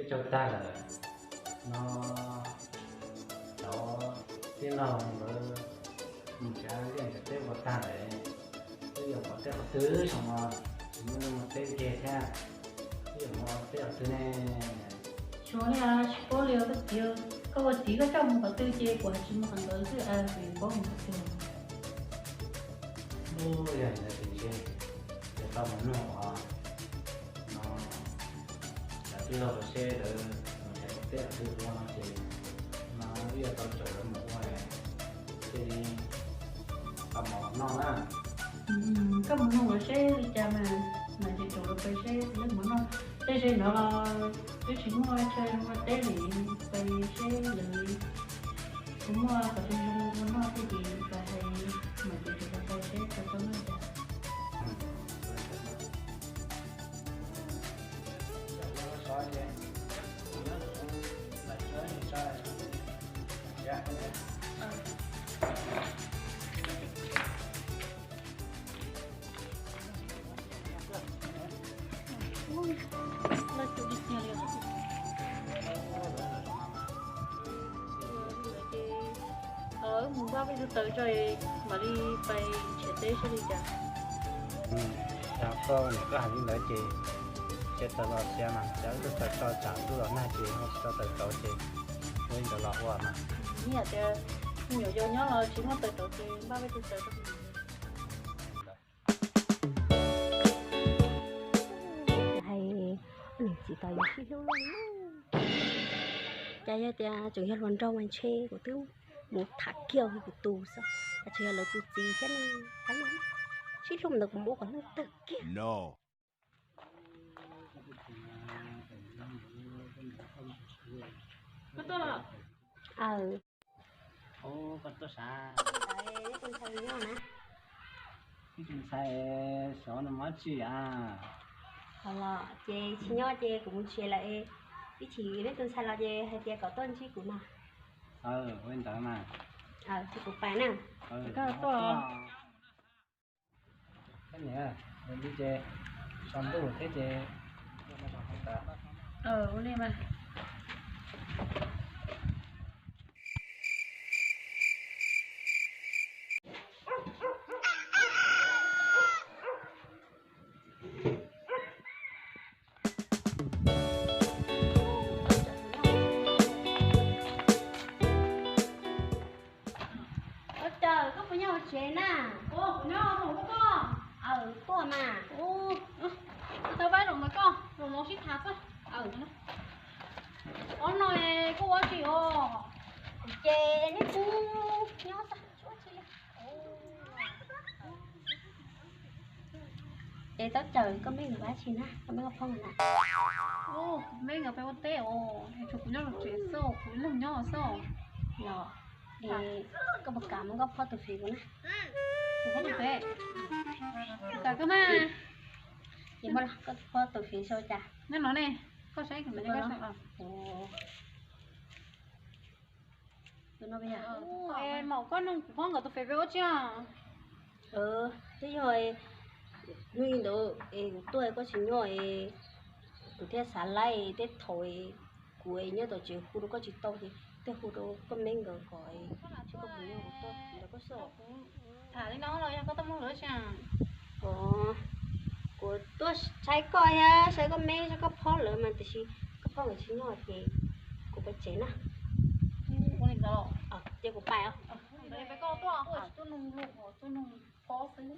Tau tag lawm no, cov tij laug lawv mus tsav liaj nrhiav teb ua tag lawm, twb yuav pom tej qhov twg zoo no, tsis muaj neeg mus teb ncig thiab, twb yuav mus teb qhov twg ne? Xyov li, tsis paub li os koj txiv. Koj ua txiv koj coj mus qhov twg ces kuv hais tsis mus qhov ntawd xwb, kuv yuav paub mus qhov twg. Yog ntawd ces ntshe yuav tau mus nug os no, cov tij laug lawv seb lawv mus nrhiav teb qhov twg ua no ces no wb yuav tau caum lawv mus ua, cia li tau mus noj na. Koj mus nug lawv seb li cas mas, mas ces caum lawv pais seb lawv mus noj. Tej zaum no los twb tsis muaj chaw ua teb li, pais seb lawv puas muaj qhov twg zoo ua noj thiab ces pais hais, mas ces caum lawv pais seb tau tau noj cas. Mus npaj peb tug taws tso, mam li pais nrhiav teb seb li cas. Yog koj niam koj hais li ntawd ces cia taws los sia mas, cov wb tug taws tso tsam ntuj los nag ces ho tsis tau taws rauv ces ua li ntawd los ua mas. Ib yam tias me nyuam yaus nyob los tsis muaj taws rauv ces npaj peb tug taws rau. Hais niam txiv tos yus sib hlub. Cas yog tias tseem yog hluas nraug mas ntshe kuv twb mus tham kiag kuv tus xwb, tseem yog lawv tus txiv thiab ne. Sib hlub ntawd kuv muab kom hlub tawg kiag. Aw, koj tuaj sav. Tus ntxhais xyov nws mus dab tsi a. Ho los ces tsis nyob ces kuv mus tsev lawm, ib chim neb tus ntxhais los ces hais tias kom tuaj ntsib kuv no. Ua li ntawd mas. Ces kuv pais na. Koj tuaj. Niam, ua li ces tsaus ntuj thiab ces. Ua li mas. Ua cas koj puas nyob hauv tsev na? Aw, tuaj mas. Tau pab zaum ntawd koj, zaum no sib tham xwb. Ob no koj ua tsi os? Ces neb pub nyob xwb, tsis ua tsi li. Es tab cawm koj me nkawd pab tsi na, koj me koj phob nkawd na? Kuv me nkawd peb ua teb os, es tshuav kuv nyob hauv tsev xwb, kuv ib leeg nyob xwb. Los, es koj puas kam muab koj phob tus fev kuv na? Kuv phob tus fev? Kam koj mas. Ces muab koj phob tus fev sau cas. Nyob no ne, koj saib kuv no. Maum, koj nug kuv phob nkawd tus fev peb ua tsi os? Twb yog hnub ntawd es kuv tuaj koj tsis nyob, kuv thiaj xav laij tej thaum kuv nyob tom tsev hu rau koj tsis tau ces thiaj hu rau koj me nkawd kom koj puas nyob kuv tuaj ntawm koj xwb. Tham li no los yog koj tuaj mloog lawv tsi? Kuv tuaj saib koj thiab saib koj me, saib koj phob lawv mas tiam sis koj phob nkawd tsis nyob ces kuv pais tsev na. Ua li ntawd los? Ces kuv pais os. Peb koj tuaj, tuaj nug lus, tuaj nug phob xwb.